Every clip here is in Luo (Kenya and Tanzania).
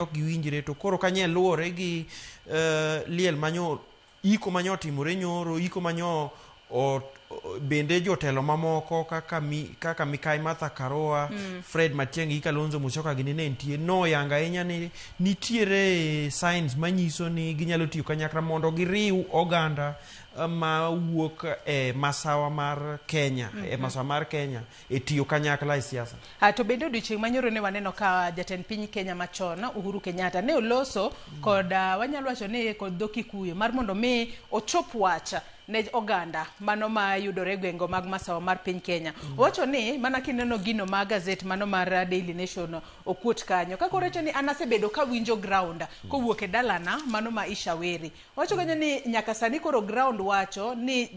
Ok giwinjre to koro kanye luwore gi liel manyo iko manyo otimore nyoro iko manyo o, bende jotelo mamoko kaka mi, kaka Mikai Martha Karua, Fred Matiang'i gi Kalonzo Musyoka gini ne nitie noyango ahinya ni nitiere signs manyiso ni ginyalo tiyo kanyakla mondo giriw oganda ma wuok e masawa mar Kenya, e masawa mar Kenya e tiyo kanyakla e siasa. To bende odiochieng' manyoro ne waneno ka jatend piny Kenya machon Uhuru Kenyatta ne oloso kod wanyalo wacho ni kod dho Kikuyu mar mondo mi ochop wach ne oganda mano ma yudore e gwenge mag masawa mar piny Kenya. Owacho ni mana kineno gino ma gazet mano mar Daily Nation okuot kanyo. Ka koro wacho ni an asebedo kawinjo ground kowuok e dalana mano ma Ishaweri. Owacho kanyo ni nyaka sani koro ground wacho ni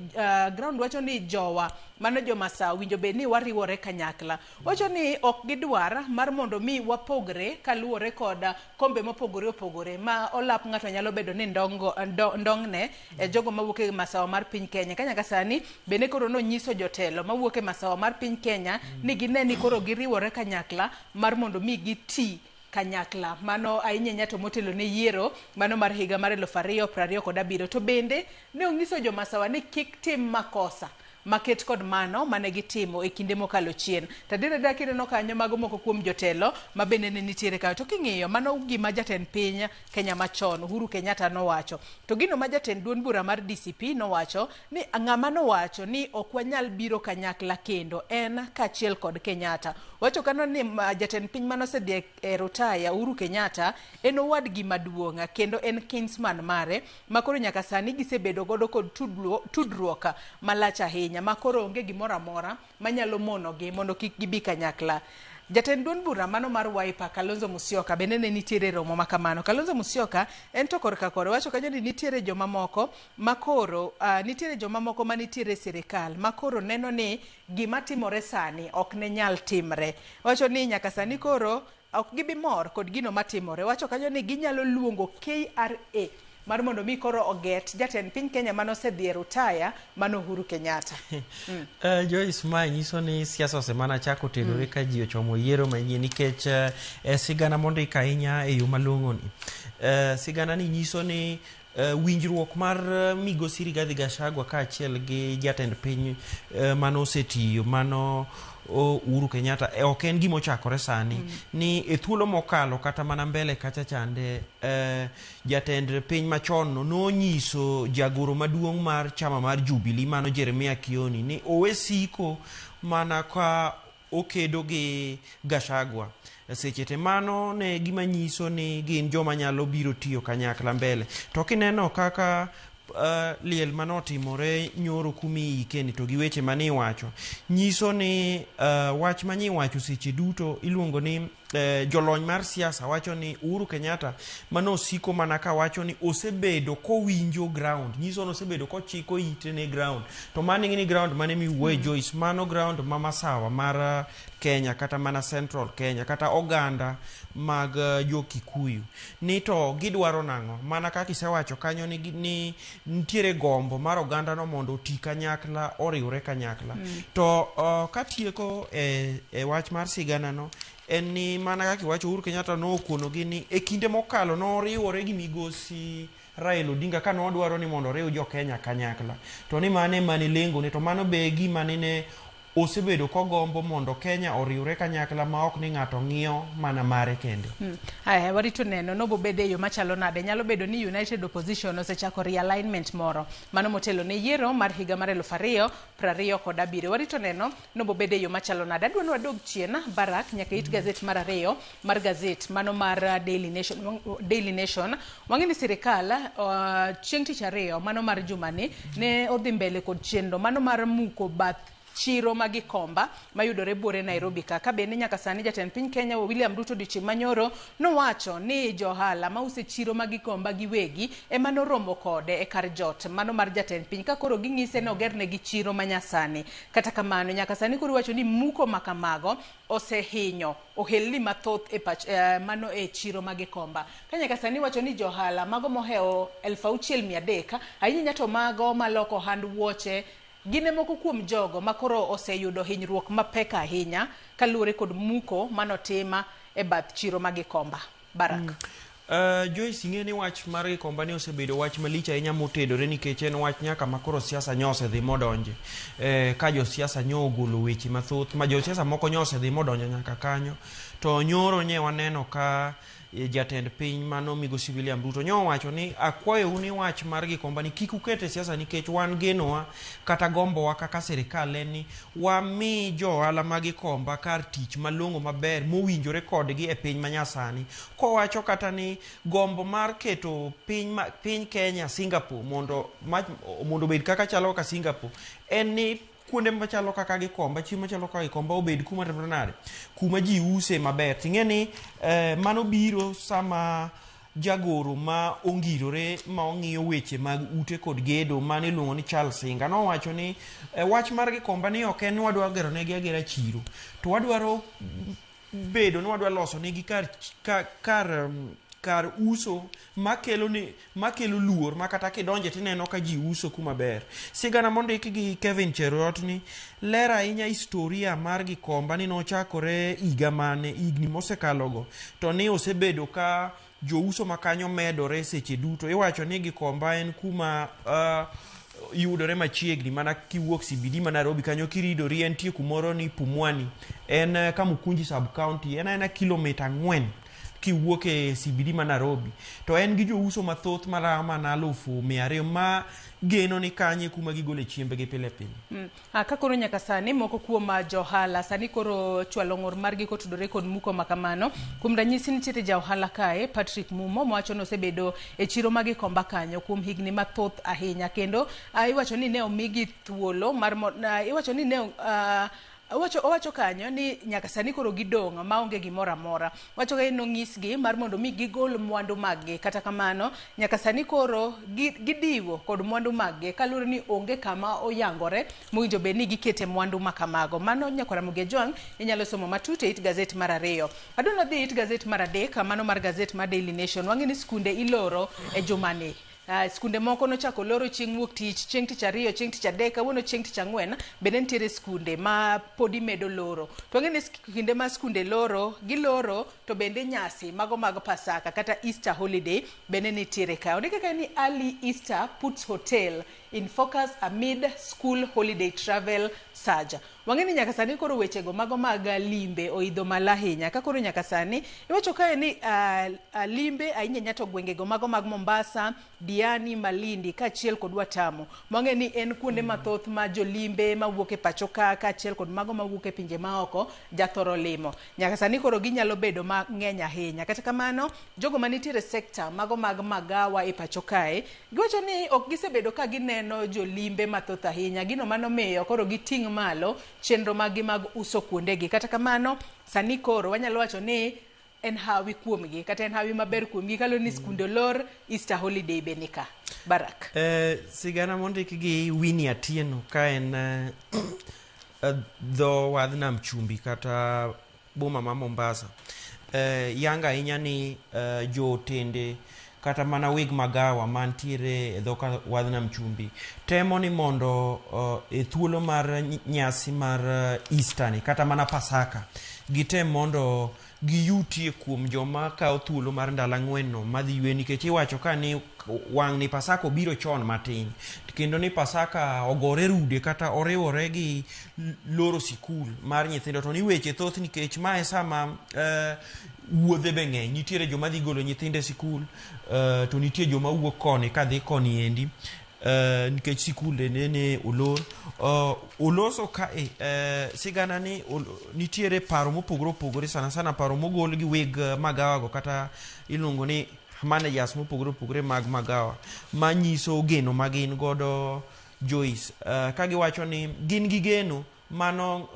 ground wacho ni jowa mano jo Masawa winjo bed ni wariwore kanyakla. Owacho ni ok gidwar mar mondo mi wapogre kaluwore kod kombe mopogore opogore ma olap ng'ato nyalo bedo ni ndongo ndongne e jogo mawuok e masawa mar piny Kenya. Ka nyaka sani bende koro nonyiso jotelo mawuok e masawa mar piny Kenya ni gine ni koro giriwore kanyakla mar mondo mi giti kanyakla. Mano ahinya ahinya to motelo ne yiero mano mar higa mar 2027. To bende ne onyiso jo masawa ni kik tim makosa maket kod mano mane gitimo e kinde mokalo chien. To adier adiera kineno kanyo mago moko kuom jotelo ma bende ne nitiere kanyo. To king'iyo mano gima jatend piny Kenya machon Uhuru Kenyatta nowacho. To gino ma jatend duond bura mar DCP nowacho ni ng'ama nowacho ni ok wanyal biro kanyakla kendo en kaachiel kod Kenyatta. Owacho kano ni jatend piny manosedhi e rutaya Uhuru Kenyatta en owadgi maduong' kendo en kinsman mare ma koro nyaka sani gisebedo godo kod tudruok malach ahinya ma koro onge gimoro amora manyalo monogi mondo kik gibi kanyakla. Jatend duond bura mano mar Wiper Kalonzo Musyoka bende ne nitiere e romo ma kamano. Kalonzo Musyoka en to korka kore wacho kanyo ni nitiere joma moko makoro nitiere joma moko manitiere e sirikal makoro neno ni gima timore sani ok ne nyal timre. Wacho ni nyaka sani koro ok gibi mor kod gino matimore. Wacho kanyo ni ginyalo luongo KRA mar mondo mi koro oget jatend piny Kenya mane osedhi e rutaya mano Uhuru Kenyatta. Joyce, mae nyiso ni siasa osemana chako tenore ka ji ochomo yiero manyien nikech sigana mondik ahinya e yo malong'o ni. Sigana ni nyiso ni winjruok mar migosi Rigathi Gachagua kaachiel gi jatend piny mano osetiyo mano Uhuru Kenyatta ok en gima ochakore sani. Ni e thuolo mokalo kata mana mbele kacha chande jatend piny machon no nonyiso jagoro maduong' mar chama mar Jubilee mano Jeremia Kioni ni owe siko mana ka okedo gi Gachagua seche te. Mano ne gima nyiso ni gin joma nyalo biro tiyo kanyakla mbele. To kineno kaka liel manotimore nyoro kumiike ni to gi weche mane iwacho nyiso ni wach mane iwacho seche duto iluongo ni jolony mar siasa wacho ni Uhuru Kenyatta manosiko mana kawacho ni osebedo kowinjo ground, nyiso ni osebedo kochiko ite ne ground. To mano ing'e ni ground mane miwuoye Joyce, mano ground ma masawa mar Kenya kata mana Central Kenya kata oganda mag jo Kikuyu ni to gidwaro nang'o. Mana kaka isewacho kanyo ni nitiere gombo mar oganda no mondo oti kanyakla, oriwre kanyakla. To katieko e wach mar sigana no en ni mana kaka iwacho Uhuru Kenyatta nokonogi ni e kinde mokalo noriwore gi migosi Raila Odinga ka nodwaro ni mondo oriw jo Kenya kanyakla. To ni mano ema ne lengone, to mano be e gima nene osebedo kogombo mondo Kenya oriwre kanyakla ma ok ni ng'ato ng'iyo mana mare kende. Aya, warito neno nobo bede e yo machalo nade. Nyalo bedo ni United Opposition osechako realignment moro mano motelo ne yiero mar higa mar 2027. Warito neno nobo bede e yo machalo nade. Adwa ni wadog chien Barak nyaka it gazet mar ariyo mar gazet mano mar Daily Nation, Daily Nation. Wang'e ni sirikal chieng' tich ariyo mano mar jumani ne odhi mbele kod chenro mano mar muko bath chiro ma Gikomba mayudore buore Nairobi ka. Ka bende nyaka sani jatend piny Kenya William Ruto odiochieng' manyoro nowacho ni johala mauso e chiro ma Gikomba giwegi ema noromo kode e kar jot mano mar jatend piny ka koro ging'ise ni ogernegi chiro manyasani. Kata kamano nyaka sani koro iwacho ni muko makamago osehinyo ohelni mathoth e pach, mano e chiro ma Gikomba. Ka nyaka sani iwacho ni johala mago mohewo 6,300 ahinya to mago maloko ohand wuoche gin e moko kuom jogo makoro oseyudo hinyruok mapek ahinya kaluwore kod muko manotima e bath chiro ma Gikomba. Barak. Joyce, ing'e ni wach mar Gikomba ni osebedo wach malich ahinya motedore nikech en wach nyaka ma koro siasa nyo osedhi modonje. Ka josiasa nyo ogolo weche mathoth ma josiasa moko nyo osedhi modonjo nyaka kanyo. To nyoro nye waneno ka jatend piny mano migosi William Ruto nyo owacho ni akwayou ni wach mar Gikomba ni kik uket e siasa nikech wan genowa kata gombowa kaka sirikal en ni wami jo ohala ma Gikomba kar tich malong'o maber mowinjore kodgi e piny manyasani. Kowacho kata ni gombo mar keto piny Kenya Singapore mondo obed kaka chalo kaka Singapore en ni kuonde machalo kaka Gikomba, chiro machalo kaka Gikomba obed kuma timore nade, kuma ji use maber. Ting'e ni mano biro sama jagoro ma ongirore ma ong'iyo weche mag ute kod gedo mane iluongo ni Charles Singa nowacho ni wach mar Gikomba ni ok en ni wadwa gero negi agera chiro, to wadwaro bedo ni wadwa loso negi kar uso makelo luor ma kata kidonje tineno ka ji uso kuma ber. Sigana mondik gi Kevin Cheruiyot ni ler ahinya historia mar Gikomba ni nochakore higa mane, higni mosekalogo, to ni osebedo ka jouso makanyo medore seche duto. Iwacho ni Gikomba en kuma yudore machiegni mana kiwuok CBD ma Nairobi kanyo kiridori, entie kumoro ni Pumwani, en Kamukunji sub county, en aena kilomita 4 kiwuok e CBD ma Nairobi, to en gi jouso mathoth maramo mana 200,000 ma geno ni kanye kuma gigole chiembgi pile pile. Ka koro nyaka sani moko kuom johala sani koro chwalo ng'ur margi kotudore kod muko makamano. Kuom ranyisi nitiere ja ohala kae Patrick Mumo mowacho ni osebedo e chiro ma Gikomba kanyo kuom higni mathoth ahinya, kendo iwacho ni ne omigi thuolo mar iwacho ni ne owacho kanyo ni nyaka sani koro gidong' maonge gimoro amora. Wacho ka nonyisgi mar mondo mi gigol mwandu maggi, kata kamano nyaka sani koro gidiwo kod mwandu maggi kaluwore ni onge kama oyangore mowinjo bed ni gikete mwandu makamago. Mano nyakwar Ramogi Ajwang' inyalo somo matut e it gazet mar 2. Adwa dhi it gazet mar 3, mano mar gazet mar Daily Nation. Wang'e ni skunde iloro e jumani. Skunde moko nochako loro chieng' wuok tich, chieng' tich 2, chieng' tich 3, kawuono chieng' tich 4, bende nitiere skunde ma podi medo loro. To wang'e ni kinde ma skunde loro, giloro to bende nyasi mago mag Pasaka kata Easter holiday bende nitiere ka. Ondike kae ni early Easter puts hotel in focus amid school holiday travel surge. Wang'e ni nyaka sani koro wechego mago mag limbe oidho malo ahinya. Ka koro nyaka sani iwacho kae ni limbe ahinya ahinya to gwengego mago mag Mombasa, Diani, Malindi kaachiel kod Watamu. Wang'e ni en kuonde mathoth ma jolimbe mawuok e pacho ka kaachiel kod mago mawuok e pinje maoko jathoro limo. Nyaka sani koro ginyalo bedo mang'eny ahinya. Kata kamano, jogo manitiere sekta mago mag magawa e pacho kae giwacho ni ok gisebedo ka gineno jolimbe mathoth ahinya. Gino manomiyo koro giting' malo chenro maggi mag uso kuondegi. Kata kamano, sani koro wanyalo wacho ni en hawi kuomgi kata en hawi maber kuomgi kaluwore ni skunde olor, Easter holiday be nika. Barak. Sigana mondik gi Winnie Atieno ka en dho wadh nam chumbi kata boma ma Mombasa. Yanga ahinya ni jotende kata mana weg magawa mantiere e dho wadh nam chumbi temo ni mondo e thuolo mar nyasi mar Easter ni kata mana Pasaka gitem mondo giyutie kuom joma kawo thuolo mar ndalo 4 no madhi ywe, nikech iwacho ka ni wang' ni Pasaka obiro chon matin kendo ni Pasaka ogore rude kata oriwore gi loro sikul mar nyithindo, to ni weche thoth nikech mae sama wuodhe be ng'eny. Nitiere joma dhi golo nyithindo e sikul, to nitie joma wuok koni kadhi koni endi nikech sikunde nene olor. Oloso kae sigana ni nitiere paro mopogore opogore, sana sana paro mogol gi weg magawa go kata iluongo ni managers mopogore opogore mag magawa manyiso geno ma gin godo Joyce, ka giwacho ni gin gi geno mano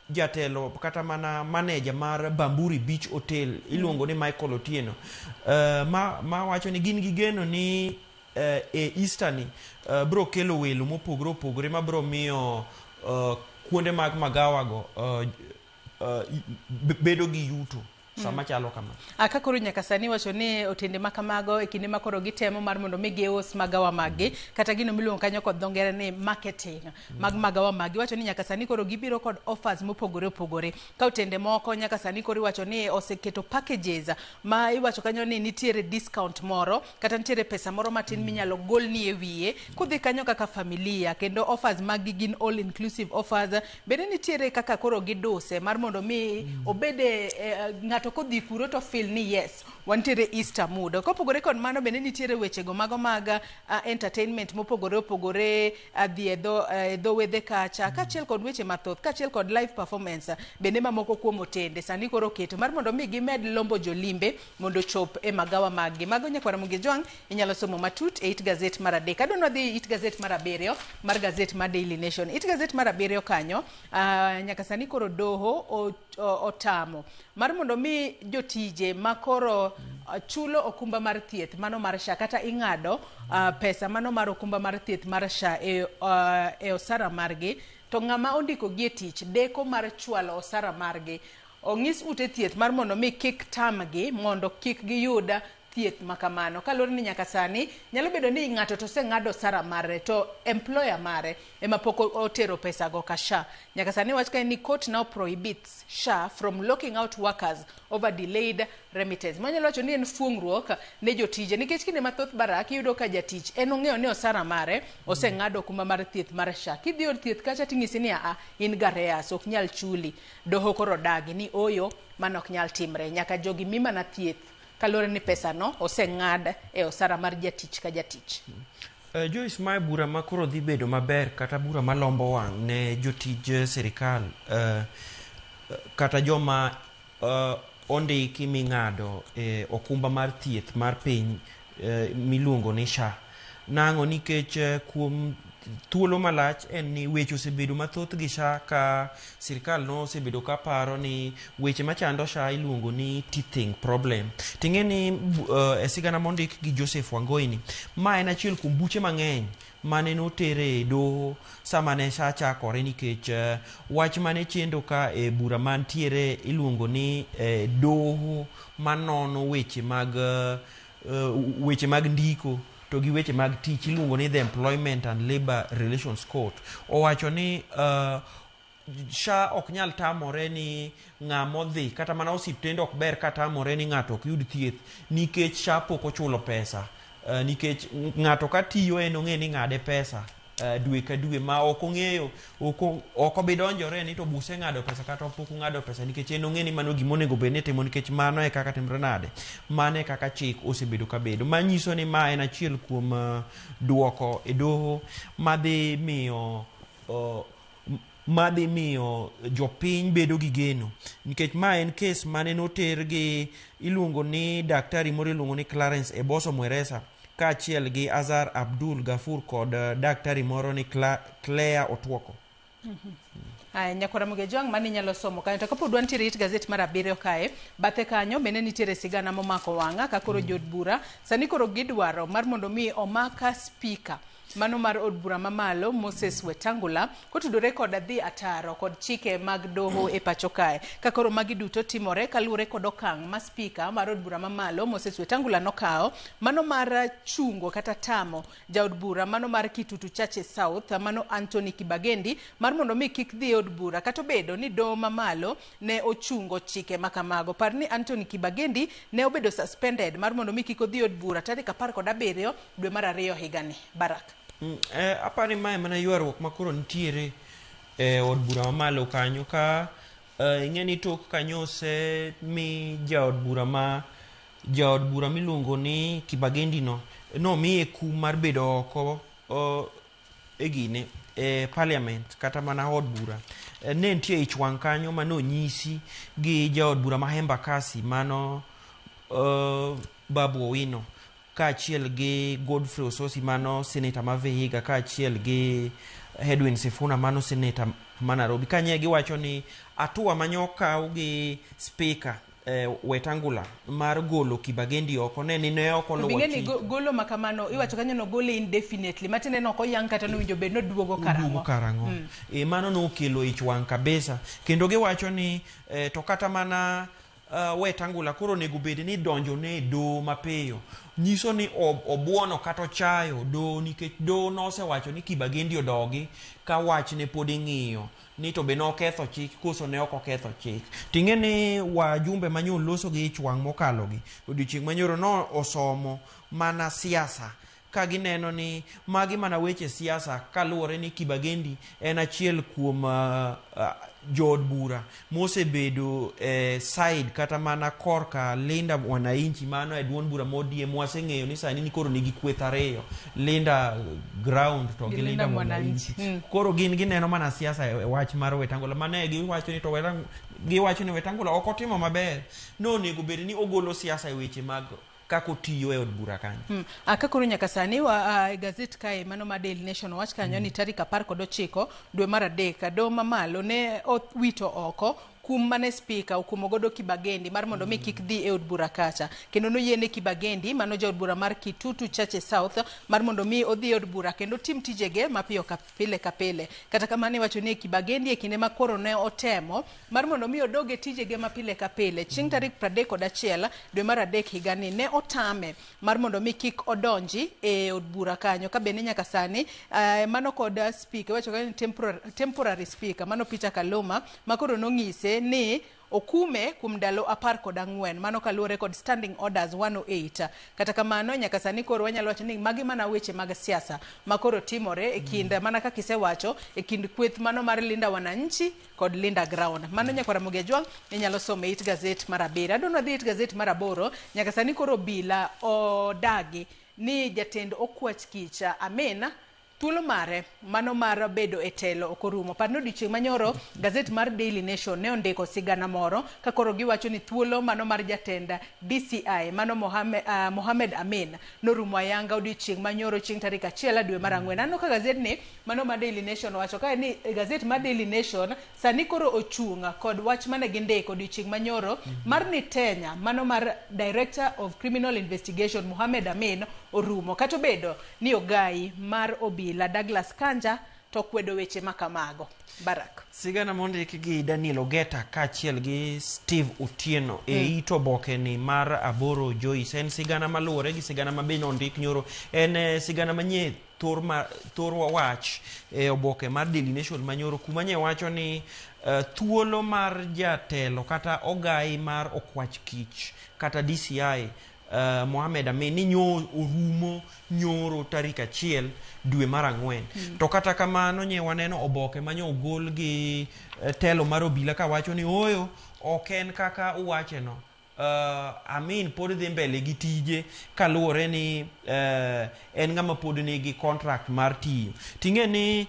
jatelo kata mana manager mar Bamburi Beach Hotel iluongo ni Michael Otieno, ma wacho ni gin gi geno ni e Easter ni bro kelo welo mopogore opogore ma bro miyo kuonde mag magawa go bedo gi yuto. sama chalo kama. Ka koro nyaka sani iwacho ni otende ma kamago e kinde ma koro gitemo mar mondo mi gius magawa maggi kata gino miluongo kanyo kod dho ngere ni marketing mag magawa maggi, iwacho ni nyaka sani koro gibiro kod offers mopogore opogore. Ka otende moko nyaka sani koro iwacho ni oseketo packages ma iwacho kanyo ni nitiere discount moro kata nitiere pesa moro matin minyalo golni e wiye kudhi kanyo kaka familia, kendo offers maggi gin all inclusive offers. Bende nitiere kaka koro giduse mar mondo mi obede ng'ato kodhi kuro to feel ni yes, wantiere Easter mood. Kopogore kod mano, bende nitiere wechego mago mag entertainment mopogore opogore, dhi e dho wedhe kacha, kaachiel kod weche mathoth, kaachiel kod live performance bende mamoko kuom otende sani koro oketo mar mondo mi gimed lombo jolimbe mondo ochop e magawa maggi. Mago nyakwara Mugi Jwang' inyalo somo matut e it gazet mar 3. Adwa nwadhi it gazet mar 7 mar gazet mar Daily Nation. It gazet mar 7 kanyo, nyaka sani koro doho otamo mar mondo mi jotije makoro chulo okumba mar thieth mano mar SHA, kata ing'ado pesa mano mar okumba mar thieth mar SHA e osara margi, to ng'ama ondiko gi e tich deko mar chwalo osara margi, ong'is ute thieth mar mondo mi kik tamgi mondo kik giyud thieth makamano, kaluwore ni nyaka sani nyalo bedo ni ng'ato to oseng'ado osara mare to employer mare ema pok otero pesa go ka SHA. Nyaka sani wach kae ni court now prohibits SHA from locking out workers over delayed remittance. Manyalo wacho ni en fuong'ruok ne jotije, nikech kinde mathoth Barak iyudo ka jatich en ong'eyo ni osara mare oseng'ado okumba mar thieth mar SHA. Kidhi od thieth kacha ting'isi ni aa, in gareas ok nyal chuli. Doho koro dagi ni oyo, mano ok nyal timre. Nyaka jogi mi mana thieth kaluwore ni pesa no oseng'ad e osara mar jatich ka jatich. Joyce, mae bura ma koro dhi bedo maber kata bura malombo wang' ne jotij sirikal, kata joma ondiki ming'ado e okumba mar thieth mar piny miluongo ni SHA. Nang'o? Nikech kuom thuolo malach en ni weche osebedo mathoth gi SHA, ka sirikal nosebedo ka paro ni weche machando SHA iluongo ni teething problem. Ting'e ni e sigana mondik gi Joseph Wangoi ni, ma en achiel kuom buche mang'eny mane notere e doho sama ne SHA chakore, nikech wach mane chendo ka e bura mantiere iluongo ni doho manono weche mag ndiko to gi weche mag tich iluongo ni the Employment and Labour Relations Court, owacho ni SHA ok nyal tamore ni ng'ama odhi kata mana osiptende ok ber ka tamore ni ng'ato ok yud thieth nikech SHA pok ochulo pesa, nikech ng'ato ka tiyo en ong'e ni ng'ade pesa dwe ka dwe ma ok ong'eyo, ok obi donjore ni to buse ng'ado pesa kata pok ong'ado pesa, nikech en ong'e ni mano gima onego bed ni timo, nikech mano e kaka timre nade, mano e kaka chik osebedo ka bedo. Manyiso ni ma en achiel kuom duoko e doho madhi miyo jopiny bedo gi geno, nikech ma en kes mane noter gi iluongo ni daktari moro iluongo ni Clarence Eboso Mweresa, kaachiel gi Azar Abdul Gafur kod daktari moro ni Claire Otuoko. Aya, nyakwara Mugejwang', mano inyalo somo kanyo. To kapod wantiere it gazet mar 7 kae, bathe kanyo bende nitiere sigana momako wang'a ka koro jood bura sani koro gidwaro mar mondo mi omaka spika mano mar od bura mamalo Moses Wetangula kotudore kod dhi ataro kod chike mag doho e pacho kae. Ka koro magi duto timore kaluwore kod okang' ma spika mar od bura mamalo Moses Wetangula nokawo mano mar chungo kata tamo jaod bura mano mar Kitutu Chache South mano Anthony Kibagendi mar mondo mi kik dhi e od bura, kata obedo ni doho mamalo ne ochungo chike ma kamago. Par ni Anthony Kibagendi ne obedo suspended mar mondo mi kik odhi e od bura tarik 17 dwe mar 2 higani. Barak. Aparo ni mae mana ywaruok ma koro nitiere e od bura mamalo kanyo ka ing'e ni tok kanyo osemi jaod bura miluongo ni Kibagendi no nomiye kum mar bedo oko e gine e parliament kata mana od bura. Ne nitie ich wang' kanyo manonyisi gi jaod bura ma Embakasi mano Babu Owino, kaachiel gi Godfrey Osotsi mano senator ma Vihiga, kaachiel gi Edwin Sifuna mano senator ma Nairobi. Kanye giwacho ni hatua manyokaw gi speaker Wetangula mar golo Kibagendi oko ne ni ne ok oluwo Bing'e ni chik. Golo ma kamano iwacho kanyo nogole indefinitely, matiende ni ok oyang kata nowinjo bed noduogo oduogo karang'o. Karang'o. Mano nokelo ich wang' kabisa, kendo giwacho ni to kata mana Wetangula koro onego bed ni donjo ne doho mapiyo nyiso ni obuono kata ochayo doho nikech doho nosewacho ni Kibagendi odogi ka wachne pod ing'iyo ni to be noketho chik koso ne ok oketho chik. Ting'e ni wajumbe manyo loso gi ich wang' mokalo gi odiochieng' manyoro no osomo mana siasa ka gineno ni magi mana weche siasa kaluwore ni Kibagendi en achiel kuom jood bura mosebedo e side kata mana korka Linda Mwananchi mano e duond bura ma ODM waseng'eyo ni sani ni koro nigi kweth ariyo Linda Ground to gi Linda Mwananchi. Koro gin gineno mana siasa e wach mar Wetangula mane giwacho ni to giwacho ni Wetangula ok otimo maber nonego bed ni ogolo siasa e weche mag kaka otiyo e od bura kanyo. Ka koro nyaka sani wa e gazet kae mano ma Daily Nation owach kanyo ni tarik 19 dwe mar adek doho mamalo ne owito oko kum mane spika okumo godo Kibagendi mar mondo mi kik dhi e od bura kacha kendo noyiene Kibagendi mano jaod bura mar Kitutu Chache South mar mondo mi odhi e od bura kendo tim tijege mapiyo ka pile ka pile. Kata kamano iwacho ni Kibagendi e kinde ma koro ne otemo mar mondo mi odog e tijege ma pile ka pile chieng' tarik 31 dwe mar adek higani ne otame mar mondo mi kik odonji e od bura kanyo ka bende nyaka sani mano kod speaker iwacho ni temporary speaker mano Peter Kaluma ma koro nong'ise ni okume kuom ndalo 14 mano kaluwore kod standing orders 108. Kata kamano nyaka sani koro wanyalo wacho ni magi mana weche mag siasa ma koro timore e kind mana kaka isewacho e kind kweth mano mar Linda Wananchi kod Linda Ground. Mano nyakwara Ramogi Ajwang' inyalo somo e it gazet mar 7. Adwa wadhi e it gazet mar 8 nyaka sani koro obila odagi ni jatend okwach kich Amin thuolo mare mano mar bedo e telo ok orumo. Par ni odiochieng' manyoro gazet mar Daily Nation ne ondiko sigana moro ka koro giwacho ni thuolo mano mar jatend DCI mano Mohamed Amin norumo ayanga odiochieng' manyoro chieng' tarik 1 dwe mar 4. Aneno ka gazet ni mano mar Daily Nation owacho kae ni gazet mar Daily Nation sani koro ochung' kod wach mane gindiko odiochieng' manyoro mar ni tenya mano mar Director of Criminal Investigation Mohamed Amin orumo kata obedo ni ogai mar obila Douglas Kanja to kwedo weche makamago. Barak. Sigana mondik gi Daniel Ogeta kaachiel gi Steve Otieno e it oboke ni mar 8 Joyce en sigana maluwore gi sigana ma be nondik nyoro en sigana manyie thor wach e oboke mar Daily Nation manyoro kuma nye wacho ni thuolo mar jatelo kata ogai mar okwach kich kata DCI Mohamed Amin ni nyo orumo nyoro tarik 1 dwe mar 4. To kata kamano nye waneno oboke manyo ogol gi telo mar obila kawacho ni oyo ok en kaka uwache no. Amin pod dhi mbele gi tije kaluwore ni en ng'ama pod nigi contract mar tiyo. Ting'e ni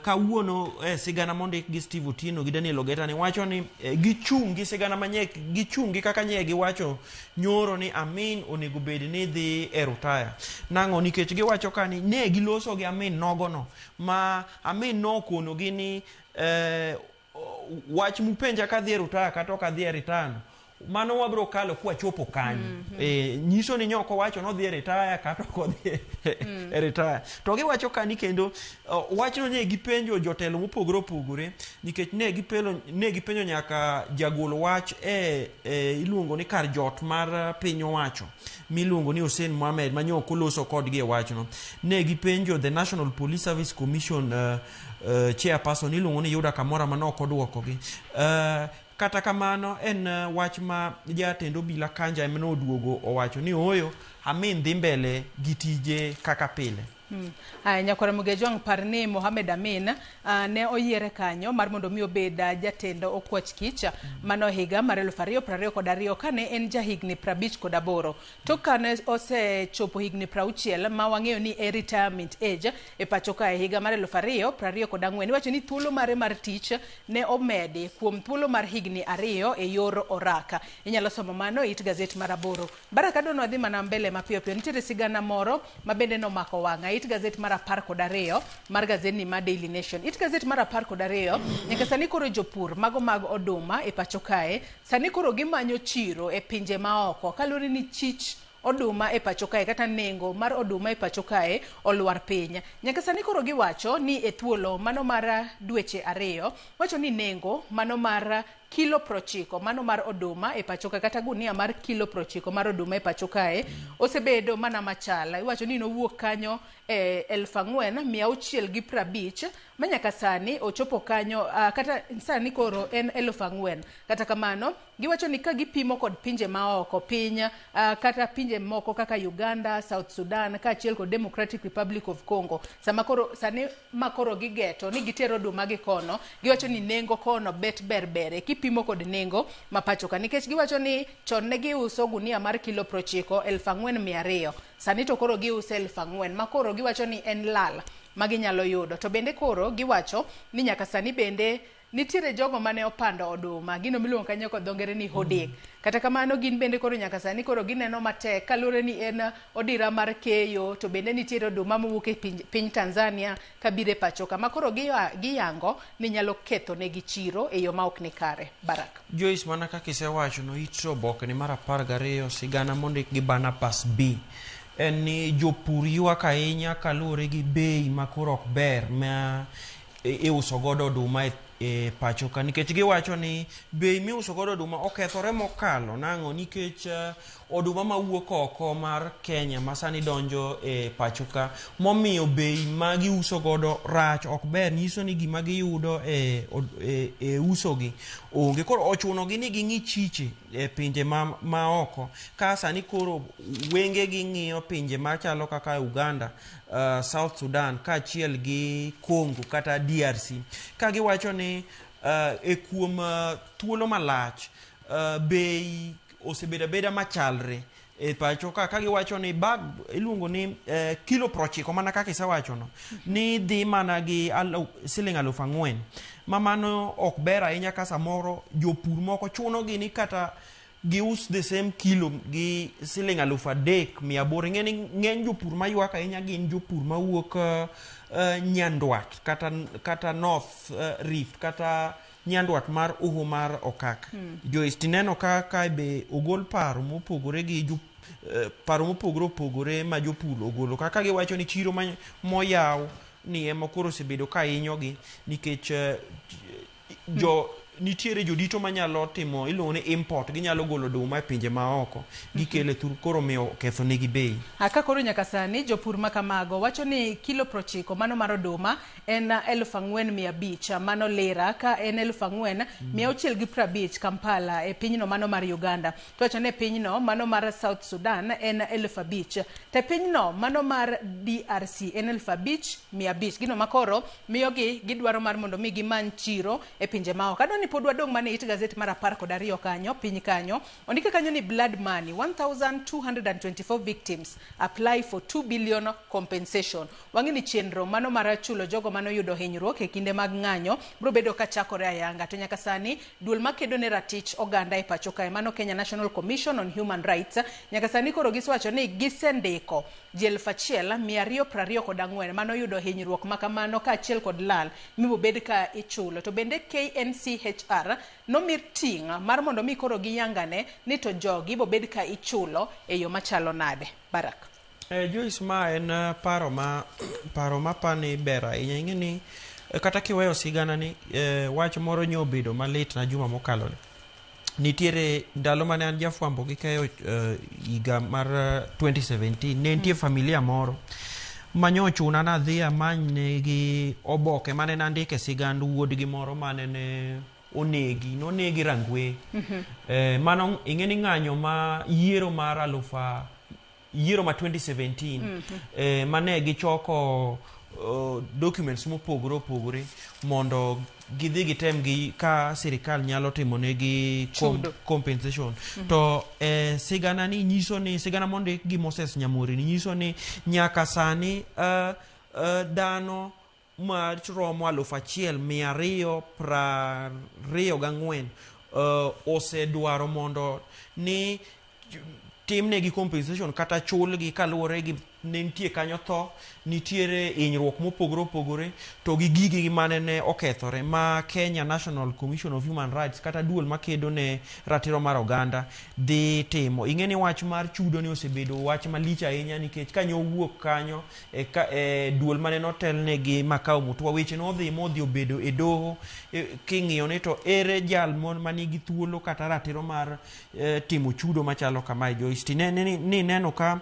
kawuono sigana mondik gi Steve Otieno gi Daniel Ogeta ni wacho ni gichung' gi sigana manye gichung' gi kaka nye giwacho nyoro ni Amin onego bed ni dhi e rutaya. Nang'o nikech giwacho ka ni ne giloso gi Amin nogono ma Amin nokono gi ni wach mupenja ka dhi e rutaya kata ok adhi e ritano mano wabro kalo kwachopo kanyo. Nyiso ni nyoko wacho nodhi e retire kata ok odhi e retire. To giwacho kani kendo wachno ne gipenjo jotelo mopogore opogore nikech ne gipenjo nyaka jagol wach e iluongo ni kar jot mar piny owacho miluongo ni Hussein Mohamed ma nyoko loso kodgi e wachno. Ne gipenjo the National Police Service Commission chairperson iluongo ni Yuda Kamora ma nok odwokogi. Kata kamano en wach ma jatend obila Kanja ema noduogo owacho ni ooyo Amin dhi mbele gi tije kaka pile. Aya nyakwara Ramogi Ajwang' par ni Mohamed Amin ne oyiere kanyo mar mondo mi obed jatend okwach kich mano higa mar 2022 kane en jahigni 58. Tok kane osechopo higni 60 ma wang'eyo ni e retirement age e pacho kae higa mar 2024 iwacho ni thuolo mare mar tich ne omedi kuom thuolo mar higni 2 e yor oraka. Inyalo somo mano e it gazet mar 8. Barak adwa wadhi mana mbele mapiyo piyo nitiere sigana moro ma bende nomako wang'a it gazet mar 12 mar gazetni ma Daily Nation. It gazet mar 12 nyaka sani koro jopur mago mag oduma e pacho kae sani koro gimanyo chiro e pinje maoko kaluwore ni chich oduma e pacho kae kata nengo mar oduma e pacho kae olwar piny. Nyaka sani koro giwacho ni e thuolo mano mar dweche 2 wacho ni nengo mano mar Kilo 90 mano mar oduma e pacho ka, kata gunia mar kilo 90 mar oduma e pacho kae osebedo mana machal. Iwacho ni nowuok kanyo e 4650 ma nyaka sani ochopo kanyo, kata sani koro en 4000. Kata kamano giwacho ni ka gipimo kod pinje maoko piny, kata pinje moko kaka Uganda, South Sudan kaachiel kod Democratic Republic of Congo, sama koro sani ma koro gigeto ni gitero oduma gi kono, giwacho ni nengo kono bet ber bere kipimo kod nengo ma pacho ka, nikech giwacho ni chon ne giuso gunia mar kilo 90 4200, sani to koro giuso 4000, ma koro giwacho ni en lal ma ginyalo yudo. To bende koro giwacho ni nyaka sani bende nitiere jogo mane opando oduma, gino miluongo kanyo kod dho ngere ni hoarding. Kata kamano gin bende koro nyaka sani koro gineno matek kaluwore ni en odira mar keyo, to bende nitiere oduma mowuok e piny Tanzania kabiro e pacho ka, ma koro giyango ni nyalo ketho negi chiro e yo ma ok ni kare. Barak. Joyce, mana kaka isewacho no, it obokni mar 12, sigana mondik gi Barnabas B en ni jopur ywak ahinya kaluwore gi bei ma koro ok ber ma iuso godo oduma e pacho ka, nikech giwacho ni bei miuso godo oduma okethore mokalo nang'o, nikech oduma mawuok oko mar Kenya ma sani donjo e pacho ka, momiyo bei ma giuso godo rach, ok ber, nyiso ni gima giyudo e uso gi onge. Koro ochuno gi ni ging'i chiche e pinje ma oko, ka sani koro wenge gi ng'iyo pinje machalo kaka Uganda, South Sudan kaachiel gi Congo kata DRC, ka giwacho ni e kuom thuolo malach bei osebedo abeda machalre e pacho ka, ka giwacho ni bag iluongo ni kilo 90, mana kaka isewachono, ni dhi mana gi siling 4000, ma mano ok ber ahinya, ka samoro jopur moko chuno gi ni kata gius the same kilo gi siling 3800. Ing'e ni ng'eny jopur maywak ahinya gin jopur mawuok nyandwat kata North Rift kata nyandwat mar uho mar okak. Joyce, tineno ka kae be ogol paro mopogore gi paro mopogore opogore ma jopur ogolo, kaka giwacho ni chiro moyaw ni ema koro osebedo ka hinyogi, nikech jo nitiere jodito manyalo timo iluongo ni import, ginyalo golo oduma e pinje maoko gikele thur, koro miyo ketho negi bei. Ka koro nyaka sani jopur ma kamago wacho ni kilo 90 mano mar oduma en 4500 mano lira, ka en 4650 Kampala e pinyno mano mar Uganda. To wacho ni e pinyno mano mar South Sudan en 5000, to e pinyno mano mar DRC en 5500. Gino makoro miyogi gidwaro mar mondo mi gimany chiro e pinje maoko. Adwa ni pod wadong' mana e it gazet mar 12 kanyo, piny kanyo. Ondike kanyo ni blood money, 1224 victims apply for 2 billion compensation. Wang'e ni chenro mano mar chulo jogo manoyudo hinyruok e kinde mag ng'anyo biro bedo ka chakore ayanga. To nyaka sani duol makedo ne ratich oganda e pacho kae, mano Kenya National Commission on Human Rights, nyaka sani koro gisewacho ni gisendiko ji 1224 manoyudo hinyruok makamano kaachiel kod lal mibobed ka ichulo. To bende KNCHR nomi ting' mar mondo mi koro giyangane ni to jogi bobed ka ichulo e yo machalo nade. Barak. Joyce, ma en paro ma pani ber ahinya. Ing'e ni kata kiweyo sigana ni wach moro nyo obedo malit na juma mokalo ni. Nitiere ndalo mane an jafwambo gi keyo higa mar 2017, ne nitie familia moro manyochuna nadhi amany negi oboke mane nandike sigand wuodgi moro mane ne onegi, nonegi Rangwe. Mano ing'e ni ng'anyo ma yiero mar alufa yiero ma 2017, mane gichoko documents mopogore opogore mondo gidhi gitem gi ka sirikal nyalo timo negi Chudo. compensation. To sigana ni nyiso ni sigana mondik gi Moses Nyamori ni nyiso ni nyaka sani dhano ma romo 1224 osedwaro mondo ni timnegi compensation kata chulgi kaluwore gi ne nitie kanyo tho, nitiere hinyruok mopogore opogore to gi gigegi mane ne okethore ma Kenya National Commission of Human Rights kata duol makedo ne ratiro mar oganda dhi timo. Ing'e ni wach mar chudo ni osebedo wach malich ahinya nikech kanyo owuok kanyo e, ka, e duol mane notelne gi Makau Mutua weche nodhi modhi obedo e doho e, king'iyo ni to ere jal mon manigi thuolo kata ratiro mar e, timo chudo machalo kamae Joyce tinene ni, ni neno ka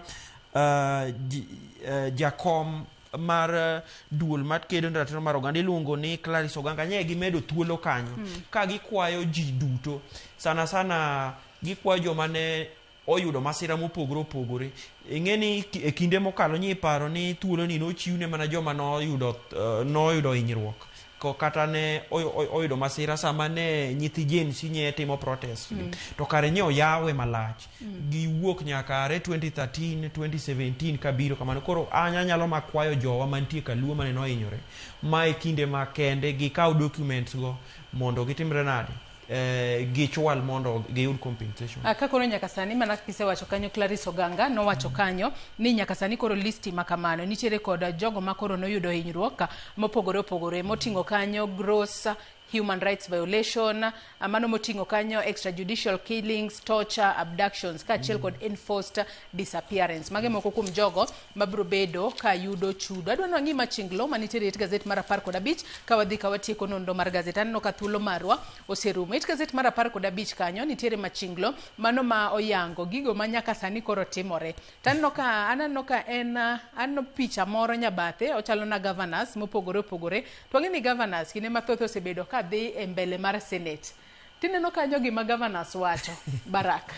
jakom mar duol makedo ne ratiro mar oganda iluongo ni Clarice Oganga nye gimedo thuolo kanyo ka gikwayo ji duto sana sana gikwayo joma ne oyudo masira mopogore opogore ing'e ni e kinde mokalo nyi paro ni thuolo ni nochiw ne mana joma noyudo noyudo hinyruok ko kata ne oyudo masira sama ne nyithi Gen Z nye timo protest to kare nye oyawe malach giwuok nyaka are 2013 2017 kabiro kamano koro an anyalo makwayo jowa mantie kaluo mane nohinyore ma e kinde makende gikaw documents go mondo gitimre nade gichwal mondo giyud compensation. Ka koro nyaka sani mana kisewacho kanyo Clarice Oganga nowacho kanyo ni nyaka sani koro listi ma kamano nitiere kod jogo ma koro noyudo hinyruok mopogore opogore moting'o kanyo gross human rights violation, mano moting'o kanyo extrajudicial killings, torture, abductions kaachiel kod enforced disappearance. Mage moko kuom jogo mabiro bedo ka yudo chudo. Adwa ni wang'i machinglo manitiere e it gazet mar 15 ka wadhi ka watieko nonro mar gazet. Aneno ka thuolo marwa oserumo. It gazet mar 15 kanyo nitiere machinglo mano ma oyango gigo ma nyaka sani koro timore. To aneno ka aneno ka en aneno picha moro nyabathe ochalo na governors mopogore opogore. To wang'e ni governors kinde mathoth osebedo ka dhi e mbele mar senate. Tineno kanyo gima governors wacho Barak.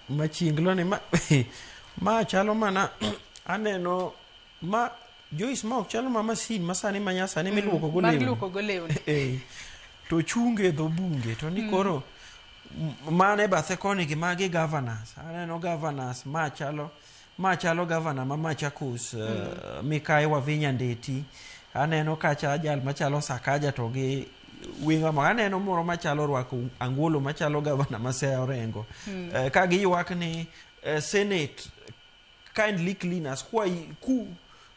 Machinglo ni ma, ma chalo mana aneno ma Joyce ma ok chalo ma masin masani ma nyasani miluoko go Mar lewni. luoko go lewni. To chunge e dho bunge to ni koro mane bathe koni gi magi governors aneno governors ma chalo governor ma Machakos Mikai Wavinya Ndeti aneno kacha jal machalo Sakaja to gi winga ma aneno moro machalo rwako angolo machalo governor ma Siaya Orengo ka giywak ni Senate kindly cleaners kwa ku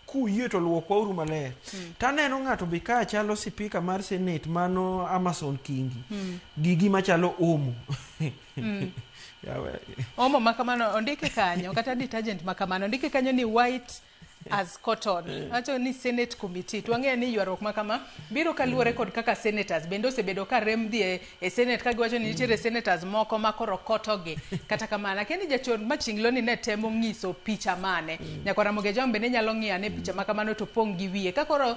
kuyie to luokwauru maler taneno ng'ato be ka chalo sipika mar senate mano Amason Kingi gi gima chalo omo Yawe. Omo ma kamano ondike kanyo kata detergent ma kamano ondike kanyo ni white as cotton. Wacho ni Senate committee. To wang'eyo ni ywaruok ma kama biro kaluwore kod kaka senators bende osebedo ka rem dhi e Senate ka giwacho ni nitiere senators moko ma koro kotogi. Kata kamano akia ni jachon machinglo ni ne temo ng'iso picha mane. Nyakwar Ramogi Ajwang' bende nyalo ng'iyo ane picha ma kamano to pong' gi wiye. Ka koro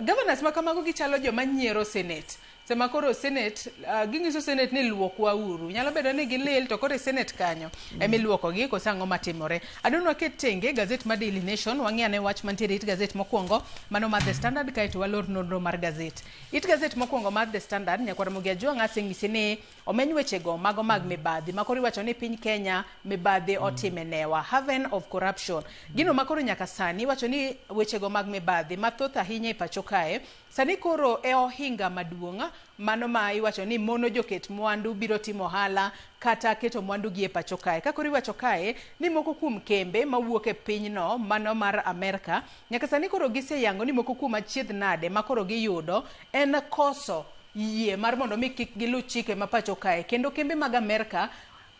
governors ma kamago gichalo joma nyiero Senate. Sama koro Senate ginyiso Senate ni luokwa uru. Nyalo bedo ni gilil to koro e Senate kanyo emiluokogi koso ang'o matimore. Adwa ni waket tenge gazet mar Daily Nation wang'i ane wach mantiere it gazet mokwongo mano mar The Standard kaeto walor nonro mar gazet. It gazet mokwongo mar The Standard nyakwar Ramogi Ajwang' aseng'isi ni omeny wechego mago mag mibadhi makoro iwacho ni piny Kenya mibadhi otime newa. Haven of corruption. Gino makoro nyaka sani iwacho ni wechego mag mibadhi mathoth ahinya e pacho kae sani koro e ohinga maduong' mano ma iwacho ni mono joket mwandu biro timo ohala kata keto mwandu gi e pacho kae. Ka koro iwacho kae ni moko kuom kembe mawuok e pinyno mano mar Amerka nyaka sani koro giseyango ni moko kuom achiedh nade ma koro giyudo en koso yie mar mondo mi kik gilu chike ma pacho kae kendo kembe mag Amerka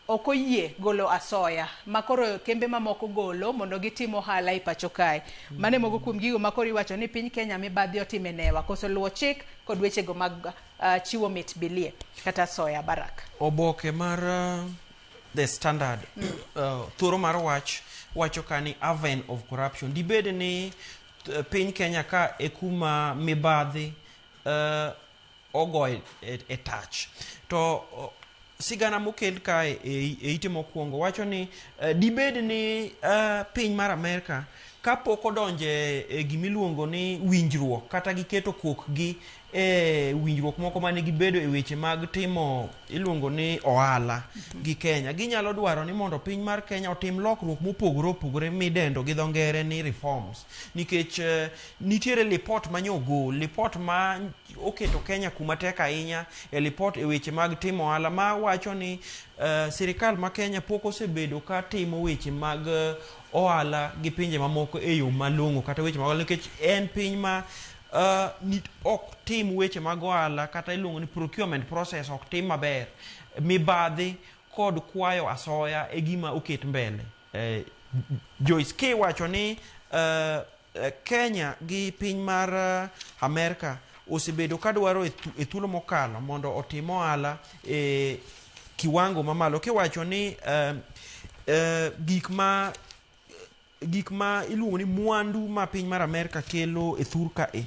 ok oyie golo asoya ma koro kembe mamoko golo mondo gitim ohala e pacho kae. Mano e moko kuom gigo ma koro iwacho ni piny Kenya mibadhi otime newa koso luwo chik kod wechego mag chiwo mit bilie kata asoya Barak. Oboke mar The Standard thoro mar wach wacho ka ni haven of corruption dibed ni piny Kenya ka e kuma mibadhi ogo e tach to sigana mokel kae e ite mokwongo wacho ni dibed ni piny mar Amerka kapok odonje e gimiluongo ni winjruok kata giketo kokgi e winjruok moko mane gibedo e weche mag timo iluongo ni ohala gi Kenya. Ginyalo dwaro ni mondo piny mar Kenya otim lokruok mopogore opogore midendo gi dho ngere ni reforms. Nikech nitiere lipot manyo ogol, lipot ma oketo Kenya kuma tek ahinya e lipot e weche mag timo ohala ma wacho ni sirikal ma Kenya pok osebedo ka timo weche mag ohala gi pinje mamoko e yo malong'o kata weche mag ohala nikech en piny ma ok tim weche mag ohala kata iluongo ni procurement process ok tim maber. Mibadhi kod kwayo asoya e gima oket mbele. Joyce, kiwacho ni Kenya gi piny mar Amerka osebedo kadwaro e thuolo mokalo mondo otim ohala e kiwango mamalo. Kiwacho ni gik ma iluongo ni mwandu ma piny mar Amerka kelo e thur kae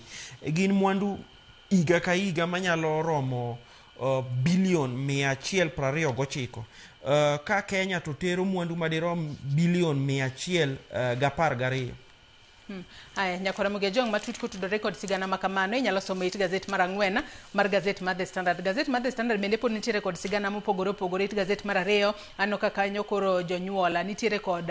gin mwandu higa ka higa manyalo romo bilion 129. Ka Kenya to tero mwandu madirom bilion 112. Aya, nyakwara Mugia Jong matut kotudore kod sigana ma kamano inyalo somo it gazet mar 4 mar gazet mar The Standard. Gazet mar The Standard bende pod nitiere kod sigana mopogore opogore it gazet mar 2. Aneno ka kanyo koro jonyuol nitiere kod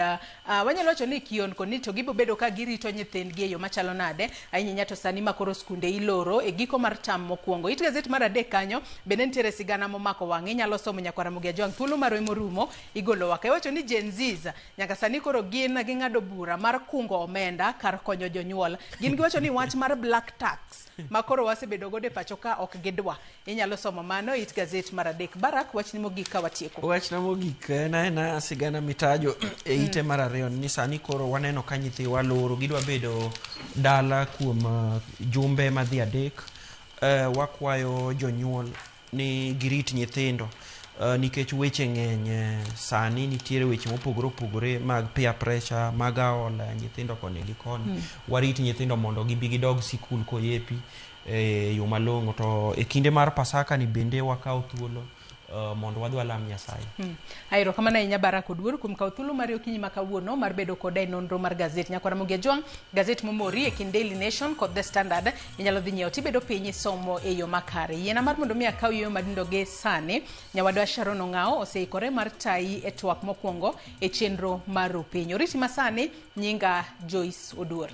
wanyalo wacho ni kionko ni to gibo bedo ka girito nyithindgi e yo machalo nade ahinya to sani ma koro skunde iloro e giko mar tam mokwongo. It gazet mar 3 kanyo bende nitiere sigana momako wang' inyalo somo nyakwara Mugia Jong thuolo marwa morumo igolo waka. Iwacho ni Gen Zs nyaka sani koro gin ging'ado bura mar kungo omenda kar konyo jonyuol. Gin giwacho ni wach mar black tax ma koro wasebedo godo e pacho ka ok gidwa. Inyalo somo mano it gazet mar 3. Barak, wachni mogik ka watieko. Wachna mogik en aena sigana mitajo e ite mar 2 ni sani koro waneno ka nyithiwa loro gidwa bedo dala kuom jumbe madhi 3. Wakwayo jonyuol ni girit nyithindo nikech weche ng'eny sani nitiere weche mopogore opogore mag peer pressure mag aola nyithindo koni gi koni. Warit nyithindo mondo gibi gidog sikul koyepi e yo malong'o to e kinde mar Pasaka ni bende wakaw thuolo mondo wadhi walam Nyasaye. Erokamano ahinya Barak Oduor kuom kawo thuolo mari okinyi ma kawuono mar bedo koda e nonro mar gazet. Nyakwara Mugia Jwang', gazet momori e kind Daily Nation kod The Standard inyalo dhi nyiewo tibedo piny isomo e yo makare. Yiena mar mondo mi akaw yueyo madindo gi sani, nyawadwa Sharon Ong'ao oseikore mar tayi e twak mokwongo e chenro mar Rupiny. Oriti masani, nyinga Joyce Oduor.